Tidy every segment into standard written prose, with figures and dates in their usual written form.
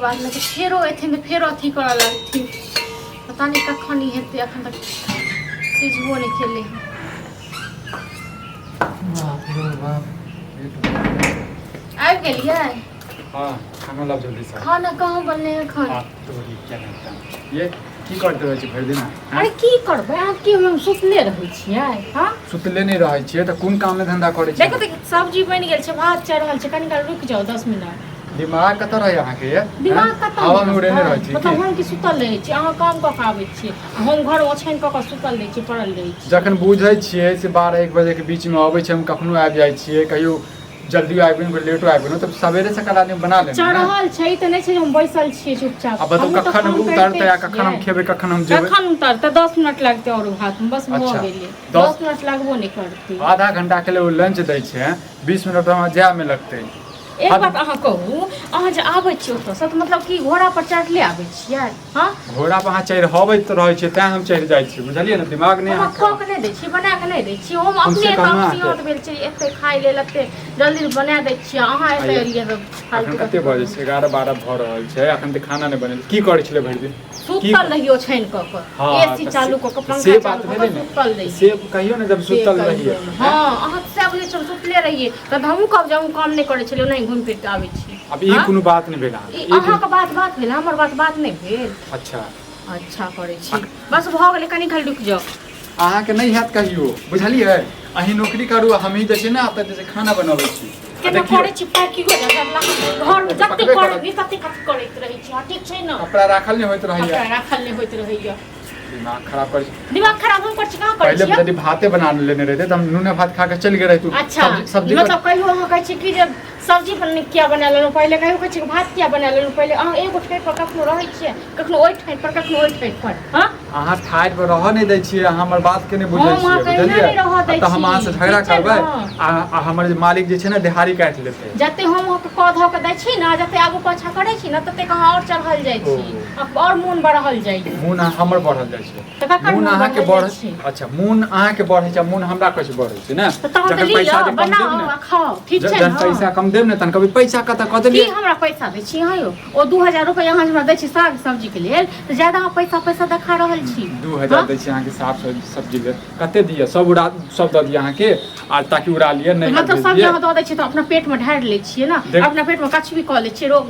बात नहि छै, फेरो एथिन तऽ फेरो अथी करऽ लगथिन। पता नहि कखन ई हेतै, एखन तक सिझबो नहि केलै हँ। बाप रे बाप, पेट भरि गेल। आबि गेलियै? हाँ, खाना लाओ जल्दी से। खाना कहाँ बनलै हँ एखन? बाप तोरी क्या लगता ये की करते रहै छी भरि दिन? अरे की करबै, अहाँ की हम सुतले रहै छियै? हँ, सुतले नहि रहै छियै तऽ कोन काम धंधा करै छियै? देखो देखो, सब्जी बनि गेल छै, भात चढ़ि रहल छै, कनि काल रुकि जाउ, 10 मिनट। दिमाग कतऽ रहै अहाँके ये? दिमाग कतऽ हवा मे उड़ेने रहै छी? मतलब हम की सुतल रहै छी? अहाँ काम कऽ कऽ आबै छियै, हम घर ओछाइन कऽ कऽ सुतल रहै छी, पड़ल रहै छी? जखन बुझै छियै से 12-1 बजे के बीच मे अबै छै, हम कखनो आबि जाइ छियै, कहियो जल्दी आबि गेलहुँ, लेटो आबि गेलहुँ, तऽ सवेरे सकाल आदमी बना लेने। चढ़ल छै तऽ नहि छै जे हम बैसल छियै चुपचाप। आ बताउ, हमहूँ तऽ कखन काम उतरतै आ करिते कखन हम छियै। खेबै, कखन हम जेबै? कखन उतरतै? 10 मिनट लगतै आओर भातमे, बस भऽ गेलै। 10 मिनट लगबो नहि करतै। आधा घंटा के लेल लंच दै छै, 20 मिनट हमरा जायमे लगतै। एक बात अहाँ कहू, अहाँ जे आबै छियै ओतऽसँ तऽ मतलब कि घोड़ा पर चढ़ले आबै छियै? हँ, घोड़ा पर अहाँ चढ़बैत रहै छियै तैं हम चढ़ि जाइ छियै, बुझलियै ने? दिमाग नहि हम अहाँके कऽ के नहि दै छियै, बना कऽ नहि दै छियै हम? हम से अपने कहलहुँ तऽ अहाँके। अपसियाँत भेल छै एते खाय लेल, एते जल्दी बना दै छियै, अहाँ एते आइये। एलियै तऽ अखन फालतू कते बजै छै? 11-12 भऽ रहल छै, अखन तऽ खाना नहि बनेल। की करै छलै भरि दिन? की सुतल रहियो छानि कऽ कऽ, हँ, एसी तऽ चालू कऽ कऽ, से पंखा बात चालू कऽ भेलै कऽ ने सुतल रहियै। से कहियो ने जब से सुतल कहियौ रहियै। ने। हँ, अहाँ तऽ सएह बुझै छियै, हम सुतले रहियै तऽ हमहूँ कहब जे हमहूँ काम नहि करै छलियै, ओनाही घुमि फिर कऽ आबै छी। आब ई हँ? कोनो बात नहि भेल अहाँके। ई ई कोनो- अहाँके बात बात भेल, हमर बात बात नहि भेल। अच्छा। अच्छा करै छी, बस भऽ गेलै, कनि खाली रुकि जाउ। अहाँके नहि हैत कहियो, बुझलियै? अहीं नौकरी करू आ हमही जे छै ने एतऽ जे छै खाना बनबै छी। आ केना देखियौ करै छी पाकियो घरमे तऽ जते पकबे करै करत। नहि तते कथी करैत रहै छी। हँ, ठीक छै ने? कपड़ा राखल नहि होइत रहैया। कपड़ा राखल नहि होइत रहैया। दिमाग खराब करै छी। दिमाग खराब हम करै छी? कहाँ करै पहिले छियै? यदि भाते बना लेने रहिते तऽ हम नूने भात खा कऽ चलि गेल रहितहुँ। अच्छा। सब्जी मतलब कहियो अहाँ कहै छी कि जे सब्जी बन किया बना लेलहुँ पहिले? कहियो कहै छी कि भात किया बना लेलहुँ पहिले? अहाँ एगो ठाढ़ि पर कखनो रहै छियै? कखनो ओहि ठाढ़ि पर, कखनो ओहि ठाढ़ि पर। हँ, अहाँ ठाढ़ि पर रहऽ नहि दै छियै, अहाँ हमर बात के नहि बुझै हम छियै, अहाँके एहिना बुझलियै? नहि रहऽ दै आ तऽ हम छी, अहाँ से झगड़ा ठीक छै करबै ने? आ हमर जे मालिक जे छै ने, देहाड़ी काटि लेतै। जते हम अहाँके कऽ धऽ कऽ दै छी ने, जते आगू पाछा करै छी ने, ततेक अहाँ आओर चढ़ल जाइ छी। ओ। आ आओर मोन बढ़ल जाइए। मोन हमर बढ़ल जाइ छै? तऽ ककर मोन मोन अहाँके बढ़ल बढ़ जाइ छै? अच्छा, मोन अहाँके बढ़ै छै आ मोन हमरा कहै छै बढ़ै छै ने? तऽ तहन तऽ जखन लिअ, पैसा जे कम देब बनाउ ने, आ खाउ, ठीक छै जखन ने? पैसा कम देब ने, तहन कहबै पैसा कतऽ कऽ की देलियै। हमरा पैसा दै छी अहाँ यौ? ओ 2000 रुपैआ अहाँ जे हमरा दै छी साग सब्जीके लेल, तऽ ज्यादा अहाँ पैसा पैसा देखा रहल छी। 2000 हँ? दै छी अहाँके साग सब्जी लेल? कते दिअ? सब उड़ा, सब दऽ दिअ अहाँके आ ताकि उड़ा लिअ नहि? मतलब भेज सब्जी दिअ। अहाँ दऽ दै छियै तऽ अपना पेटमे ढारि लै छियै ने? अपना पेटमे कछबी कऽ लै छियै, रोग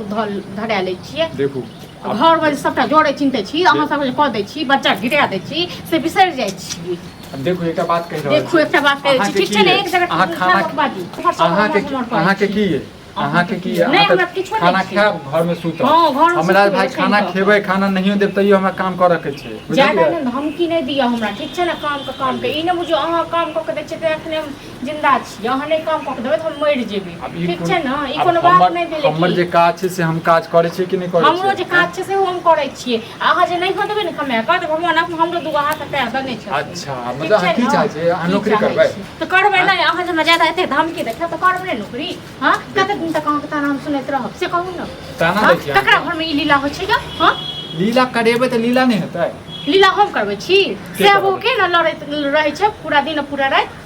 धरा लै छियै। देखू आब। घरमे जे सबटा जोड़ै चिन्हते छी अहाँ सब, जे कऽ दै छी, बच्चा गिरा दै छी, से बिसरि जाइ छी। आब देखू, एकटा बात कहि रहल देखू छी। एकटा बात कहै छी। अहाँके ठीक की छै ने? अइ? एक जगह अहाँ खाना बाजू, अहाँके अहाँके की अइ? अहाँके की अइ? नहि, अहाँ तऽ हमरा किछो नहि खाना छै। खायब, घरमे सुतब। हँ, घरमे हमरा सुतबै, भाय ओछाइन खाना कऽ कऽ। खेबै, खाना नहियो देब तैयो हमरा काम करऽ के छै, ज्यादा बुझलियै? नहि धमकी नहि दिअ हमरा, ठीक छै ने? कामके कामके ई नहि बुझियौ, अहाँ काम कऽ के दै छियै तऽ एखने हम जिन्दा छी, अहाँ नहि काम कऽ के देबै तऽ हम मरि जेबै। आब ई ठीक कोन छै ने? ई आब कोनो बात हमर नहि भेलै हमर कि जे काज छै से हम काज करै छियै कि नहि करै हमरो छियै? जे काज छै सेहो हम करै छियै। आ अहाँ जे नहि कऽ देबै ने कमाए कऽ, तऽ भगवान अपन हमरो दूगो हाथ आ पैर देने छथिन। अच्छा, ठीक मतलब अहाँ छै की ने? चाहै छियै? अहाँ की नौकरी चाहै करबै? छी? तऽ करबै। आँय? नहि, अहाँ जे हमरा ज्यादा एते धमकी देखायब तऽ करबै नहि नौकरी? हँ, कते दिन तक अहाँके ताना हम सुनैत रहब से कहू ने? ताना हँ? दै छी ककरा अहाँके? घरमे ई लीला होइ छै ग? हँ, लीला करेबै तऽ लीला नहि हेतै। लीला हम करबै छी? के से करबै? के ने लड़ैत रहै छै पूरा दिन आ पूरा राति।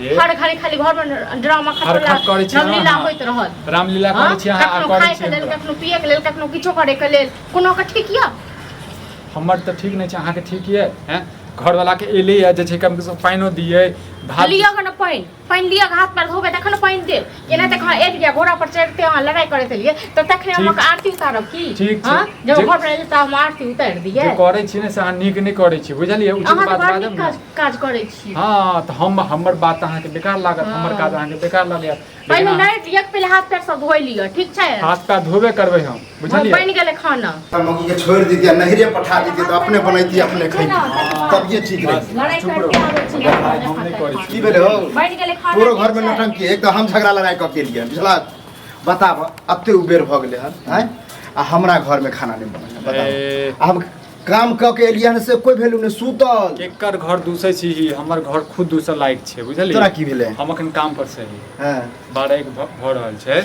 ए, हर घड़ी खाली घरमे ड्रामा हरखत करै छी अहाँ। रामलीला होइत रहत। रामलीला हँ? करै छी अहाँ आ कखनो करै खायके छी लेल, हमरा। कखनो पियके लेल, कखनो किछो करैके लेल, कोनो के ठीक यऽ? हमर तऽ ठीक नहि छै, अहाँके ठीक यऽ? हैं, घरवला के एलैए जे छै कम से कम पानिओ दियै, भात लिअ गऽ ने पानि, पानि लिअ, हाथ पैर धोबै तखन ने पानि देब। एना तक अहाँ एलियै घोड़ा पर चढ़िते, अहाँ लड़ाइ करैत एलियै, तऽ तखने हम ठीक। अहाँके आरती उतारब की? ठीक छै। हँ, जब जे घर पर एलियै तऽ हम आरती उतारि दियै? जे करै छी ने से अहाँ नीक नहि करै छी, बुझलियै? उचित अहाँ तऽ बात बड़ बाजब नीक ने। काज काज करै छी। हँ, तऽ हम हमर बात अहाँके बेकार लागत, हमर काज हँ, अहाँके बेकार लागैया, लेकिन पहिले अहाँ लड़ि लिअ, पहिले हाथ पैर सब धोइ लिअ, ठीक छै? हाथ पैर धोबे करबै हम, हँ, बुझलियै? बनि गेलै खाना। मौगी के छोड़ि दितियै, नैहरे पठा पहिले दितियै तऽ हाथ अपने पैर धोइ बनैतियै, लिअ, अपने ठीक छै ने? खैतियै, तकर बाद तभिए ठीक बस रहितै। लड़ाइ चुप करिते रहू, आबै छी लड़ाइ हम नहि करै की छी, भेलै हौ? बुझलियै? बनि गेलै खाना, तोरो ठीक घरमे छै? नौटंकी। एक तऽ हम झगड़ा लड़ाइ कऽ के एलियै, बुझलक? बताब, एते उबेर भऽ गेलै हन, आँय, आ हमरा घरमे खाना नहि बनल है, बताब। ए, आ हम काम कऽ के एलियै हन से कोइ भेलू नहि, सुतल। केकर घर दूसै छी? हमर घर खुद दूसर लायक छै, बुझलियै? तोरा की भेलै? हम अखन काम पर से ही हँ, 12-1 भऽ रहल छै।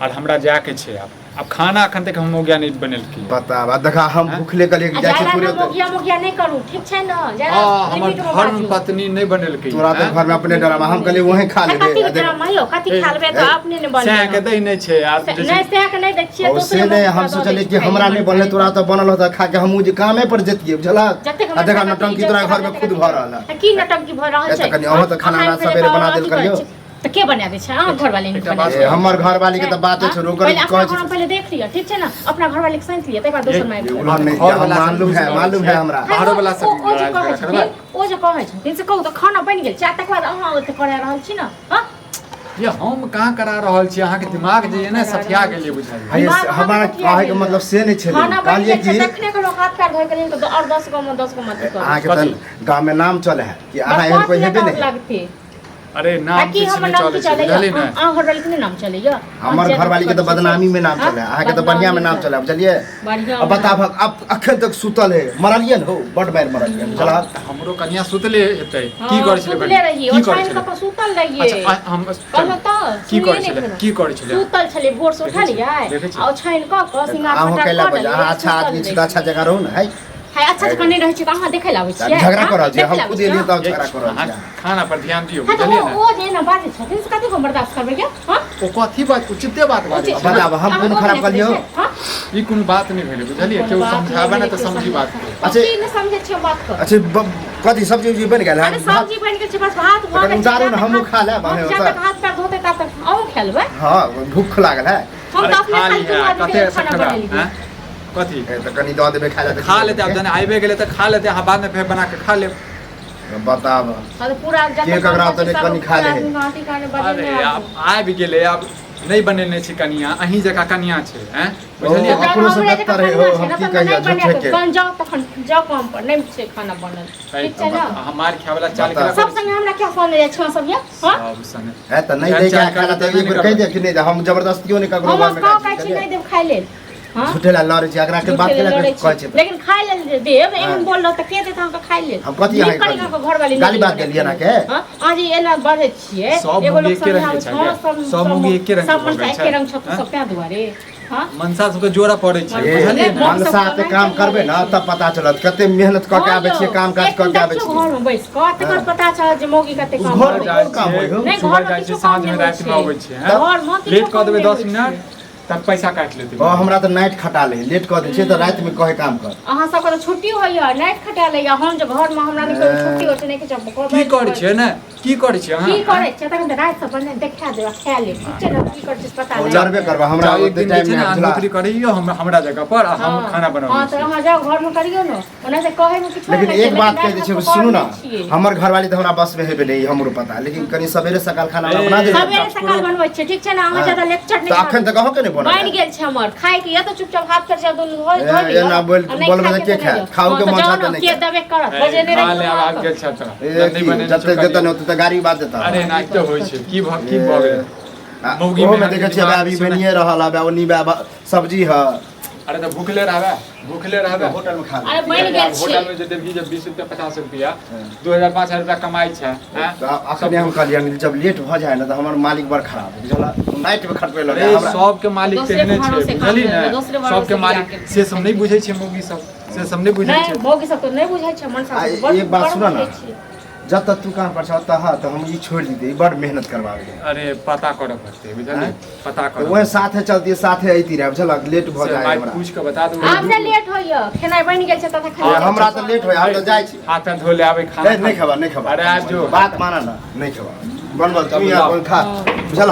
आर हमरा जायके छै। आब आब खाना अखन तक हम मोगिया नहि बनेलकै। बताब आ देखा हम भूखले कहलियै आ जाइ छी ज्यादा तुरंत। ना मोगिया मोगिया नहि करू, ठीक छै ने? ज्यादा हँ, हमर लिमिट मे धर्म बाजू। पत्नी नहि बनेलकै। तोरा तऽ घरमे अपने डरामा, हम कहलियै वहीं खा आ लेबै। कथी आ देख ड्रामा यौ, कथी खा लेबै तऽ अपने ने सएह के बनबै। दै नहि छै आर जे नहि, सएह के नहि दै छियै। ओ दोसरे से नहि मौका हम दऽ दै सोचलियै कि छियै, हमरा नहि बनलै, तोरा तऽ बनल होतै, खा के हमहूँ जे कामे पर जतियै, बुझलक? जतेक आ हमरा देखा साथे नौटंकी इज्जत तोरा करत, घरमे खुद भऽ रहल है। आ की नौटंकी भऽ रहल ए छै? तऽ कनि अहूँ तऽ खाना अहाँ उना पहिले सबेरे तऽ बना देल अथी करै करियौ। छी। तऽ के बना दै छै? अहाँ घरवाली एकटा बना बात दै ए, हमर घरवाली के तऽ बाते हाँ? छोड़ू, ओकर पहिले अपना कहै घरमे छै पहिले देख लिअ, ठीक छै ने? अपना घरवाली के सैंत लिअ, तकर बाद दोसर मारि उलहन नहि घर हम वाला सब मालूम है, बुझि मालूम है हमरा। बाहरो वाला सब ओ जे लड़ाइ कहै झगड़ा छथिन, करबै। ओ जे कहै छथिन से कहू तऽ खाना बनि गेल छै आ तकर बाद अहाँ ओते करा रहल छी ने? हाँ? ये हम कहाँ करा रहल छी? अहाँके दिमाग जे ये ने सठिया गेलियै बुझाइए। हे, दिमाग हमरा अहाँके सठिया कहैके गेल। मतलब से नहि छलै, खाना बनि कहलियै गेल छै कि तखने कहलहुँ हाथ पैर धोइ के लेल तऽ आओर 10 गो मे 10 गो मत करू। अहाँके तऽ गाममे नाम चलै है कि अहाँ एहन कोई हेबे नहि। लगते अरे आ नाम की किछु हमर नहि नाम चलै की छै, चलैया? बुझलियै ने? अहाँ घरवाली के नहि नाम चलैया? हमर घरवाली के तऽ बदनामी में नाम चले, अहाँके तऽ बढ़िया में नाम चले, बुझलियै? बढ़िया। अब बताब, अब अखन तक सुतल है, मरलियन हो, बड मारि मरलियन, बुझलहक? तऽ हमरो कनिया सुतले हेतै। की करै छलै? सुतले रहियै, की करै ओछाइन छलै? कऽ सुतल रहियै। अच्छा हम कहलहुँ तऽ की सुनिए करै नहि छलै? कोनो। की करै छलै? सुतल छलै, भोर से उठलियै देखै छी। आ ओछाइन कऽ कऽ सिंगार अहूँ पटार कैला कऽ बजा, लेलियै, अहाँ अच्छा सुतल आदमी छी तऽ रहियै। अच्छा जगह रहू ने है। हाय, अच्छा जकाँ नहि रहै छै तऽ अहाँ देखै लए आबै छियै? झगड़ा हाँ? कऽ रहल छियै, देखै हम लए आबै खुद छियै? एलियै तब झगड़ा कऽ रहल अहाँ छियै। खाना पर ध्यान दियौ, हाँ तऽ बुझलियै ओ ने? ओ जे एना बाजै छथिन से कतेक हम बर्दाश्त करबै यै? हाँ? ओ कथी बात, उचिते बात बाजै उचित- छै ने? बताब, हम अहाँ कोनो ओ खराब बना कहलियौ? के दै छै, हाँ? ई कोनो बात नहि भेलै, बुझलियै? कोनो केओ बात नहि समझाबे ने भेलै, तऽ केओ समझी बात के। अच्छा। की नहि समझै छियै बात के? अच्छा कथी सब्जी उब्जी बनि गेल है? अरे सब्जी बनि गेल छै, बस भात भऽ तखन गेल छै। उतारू ने, जा तक हमहूँ हाथ- खा लेब, हम अहें जा ओतऽ। तक हाथ पैर धोते ता तक अहूँ खेलबै। हँ, भूख लागल है। हम अरे तऽ अपने खा खाली लिहे, दुनू आदमी के कते लेल खाना खेबै, बनेलियै। आँय? कथी? ए, तऽ कनि दऽ देबै खाय लए तऽ खा लेतै, आब जेना आबि गेलै तऽ खा लेतै, अहाँ बादमे फेर बना कऽ खा लेब। बताब। हाँ तऽ पूरा जते के ककरा काम ओतऽ छै नहि सब कनि खा पूरा ले। आदमी अथी खाने बजेने अरे आब आबू। आबि गेलै, आब नहि बनेने छै कनिया, अहीं जकाँ कनिया छै, आँय? बुझलियै ओ, ने? तखन अपनो से हमरे जकाँ बदतर है, कनिया हो, छै हम ने, की तऽ कहियै, नहि बना झूठे कऽ के। तहन जाउ, तखन जाउ काम पर, नहि छै खाना बनल, ठीक छै ने? हमार खाय वाला चाल बता। केला सब संगे हमरा क्या फोन जाइ छौ सब ये? हाँ? सब संगे है तऽ नहि चाल दै के चाल खाना तऽ करबै एक बेर कहि दे कि नहि दे, हम जबरदस्तियो नहि ककरो हम घरमे कह खाइ कहै छी, छी नहि बुझलियै? देब खाय लेल। हाँ? झूठे ला लड़ै छी, एकरा के बात झूठे केला लड़ै कहै छी। छै तऽ। लेकिन खाय लेल जे देब एहन हाँ। बोललो तऽ के देत अहाँके खाय लेल? हम कथी नीक अहाँके करी कहलियै? अहाँके घरवाली गाली नहि बात बनेतै। देलियै अहाँके? हाँ? अहाँ जे एना बजै छियै, सब एगो मौगी लोक एके रंग के समझाबै छै, छै, हाँ, सब सब मौगी एके रंग के सब भऽ मनसा गेल एके छै। रंग छथु हाँ? सब तें दुआरे। हाँ? मनसा सबके जोड़ा पड़ै छै, ए, बुझलियै ने? मौगी सब मनसा के काम करबै ने तब पता चलत कते मेहनत कऽ के हाँ आबै यौ, छियै, काम काज एक कऽ के आबै देखियौ छियै। घरमे बैस कऽ तकर हाँ। पता चलत जे मौगी कते काम घर करै मे छै। कोन काम होइ हौ? नहि, सुबह घरमे जाइ छियै, किछो काम साँझमे नहि होइ रातिमे छै। अबै छियै, हैं? घरमे किछो लेट कऽ काम देबै नहि 10 होइ छै। मिनट तब पैसा काटि लेतै। ओ हमरा तऽ नाइट खटा ले, लेट कऽ दै छियै तऽ रातिमे कहै काम कर। अहाँ सबके तऽ छुट्टी होइया, नाइट खटा लैया। हम जे घरमे हमरा नहि कहियो छुट्टी होइ छै, नहि किछु की करै छियै ने? की करै छियै अहाँ? की करै छियै? तखन तऽ राति से बने देखा देब आ खा लेब, ठीक छै ने? की करै छियै से पता ओ नहि। जरबे करबै हमरा जाउ एक ओते दिन जे टाइम छै नहि ने अहाँ बुझला। नौकरी करियौ हम हमरा जगह पर आ हम हँ। खाना हँ बनबै तऽ छी। अहाँ जाउ घरमे करियौ ने, ओना तऽ कहैमे किछो लेकिन नहि छै, एक बात लेकिन कहि दै छियै, राति सुनू ने, कऽ लै छियै। हमर घरवाली तऽ हमरा बस में हेबे नहि, हमरो पता, लेकिन कनि सवेरे सकाल खाना हमरा बना ए, देबै। सवेरे सकाल बनबै छियै, ठीक छै ने? अहाँ हाँ। ज्यादा लेक्चर नहि तऽ अखन तक अहूँके नहि बनल बनि है? गेल छै हमर खायके यऽ तऽ चुपचाप हाथ कर जाउ दुनू धोइ ए, धोइ लिअ। एना बोल- आ नहि बोलबै तऽ खायके के नहि खायत? लिअ। खाऊ के हाँ, तऽ मन जाउ छत ने, नहि के खायत। देबे करत ए, बजेने खा रहियौ ले, आब आबि अहाँके। गेल छै तऽ ए, नहि की बनेने जते छौ जते कनिया। ने ओते तऽ गाड़ी बात देता। अरे एनाहिते होइ छै, की भऽ गेलै? आ, मौगी ओहोमे मेहर देखै के छियै दिमाग अभी छै ने। बनिए रहल है, ओनी सब्जी है। अरे तऽ भूखले रहबै, भूखले रहबै। होटल में खा अरे बनि गेल छै। होटल में जे देबही जे 20 रुपया 50 रुपया 2000 5000 रुपया कमाइ छै, हैं? तऽ अखने हम कहलियै जब लेट भऽ जाइ ने तऽ हमर मालिक बड़ खराब है, बुझल? नाइट में खटबै लगे अरे हमरा। सबके मालिक दोसरे तेहने छै, भरोसे काम बुझली लेबै, ने? दोसरे भरोसे सबके मालिक बियाह के। से सब नहि बुझै छै, मौगी सब से सब नहि बुझै नहि छै। मौगी सब तऽ नहि बुझै छै, मनसा आ, सब बड़ एक बात बड़ सुनऽ ने। बुझै छै। जतऽ तू काम कर छह ओतऽ तऽ हम ई छोड़ि दितियै, ई बड़ मेहनत करबाबै है। अरे पता करऽ पड़तै, बुझलियै? आँय? पता तऽ करऽ वएह साथे चलतियै, साथे अयती रहै, बुझलक? लेट भऽ से जाइ भाइ हमरा। पूछि कऽ बता दू। आब से लेट होइया, खेनाइ बनि गेल छै तथा ए, खेनाइ हमरा तऽ लेट होइया, हम तऽ जाइ छी। हाथ धो ले आबै खाना। ए, नहि खेबा, नहि खेबा। अरे आबि जो। बात मानऽ ने, नहि खेबा। बनबल तू तब यहाँ लाउ। अपन खा, बुझल?